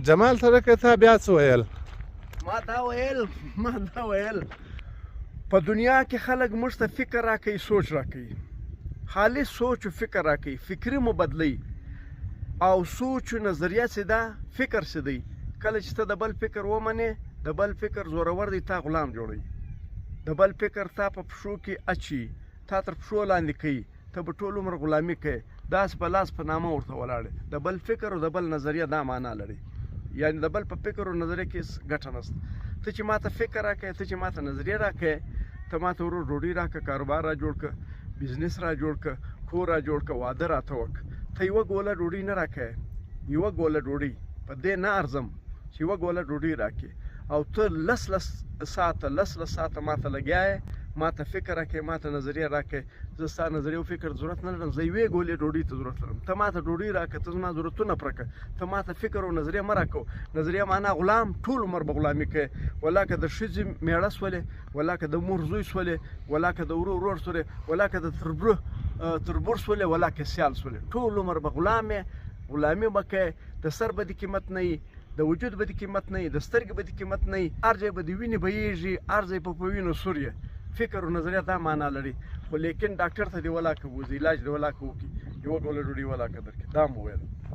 جمال ترکه تا بیا څه ویل؟ ما دا ویل، ما دا ویل، په دنیا کې خلک موږ ته فکر راکوي، سوچ راکوي، خالص سوچ او فکر راکوي، فکري مو بدلوي او سوچ او نظریه چې ده، فکر چې دی، کله چې ته د بل فکر ومنې، د بل فکر زورور دی، تا غلام جوړوي، د بل فکر تا په پښو کې اچي، تا تر پښو لاندې کوي، ته به ټول عمر غلامي کوې، داسې په لاس په نامه ورته ولاړ یې. د بل فکر او د بل نظریه دا معنا لري، یعنې د بل په فکر او نظریه کې هېڅ ګټه نشته. ته چې ماته فکر راکوې، ته چې ماته نظریه راکوې، ته ماته ورور ډوډۍ راکړه، کاروبار را جوړ کړه، بزنس را جوړ کړه، کور را جوړ کړه، واده راته وکړه، ته یوه ګوله ډوډۍ نه راکوې، یوه ګوله ډوډۍ په دې نه ارزم چې یوه ګوله ډوډۍ راکړې، او ته لس لس ساعته، لس لس ساعته ماته لګیا یې، ماته فکر راکوې، ماته نظریه راکوې، زه ستا نظریه او فکر ضرورت نه لرم، زه یوې ګولې ډوډۍ ته ضرورت لرم، ته ماته ډوډۍ راکړه، ته زما ضرورتونه پوره کړه، ته ماته فکر او نظریه مه راکوه. نظریه معنا غلام، ټول عمر به غلامي کوې، ولا که د ښځې مېړه سولې، ولا که د مور زوی سولې، ولا که د ورور ورور سولې، ولا که د تربور تربور سولې، ولا که سیال سولې، ټول عمر به غلام یې، غلامي به کوې، د سر به دې قیمت نه وي، د وجود به دې قیمت نه وي، د سترګې به دې قیمت نه وي، هر ځای به دې وینې بهیږي، هر ځای په وینو سور یې. فکر او نظریه دا معنا لري، خو لیکن ډاکټر ته دې ولاکه بوځي، علاج دې ولاکه وکړي، یوه ګوله ډوډۍ ولاکه درکړي، دا مو ویل.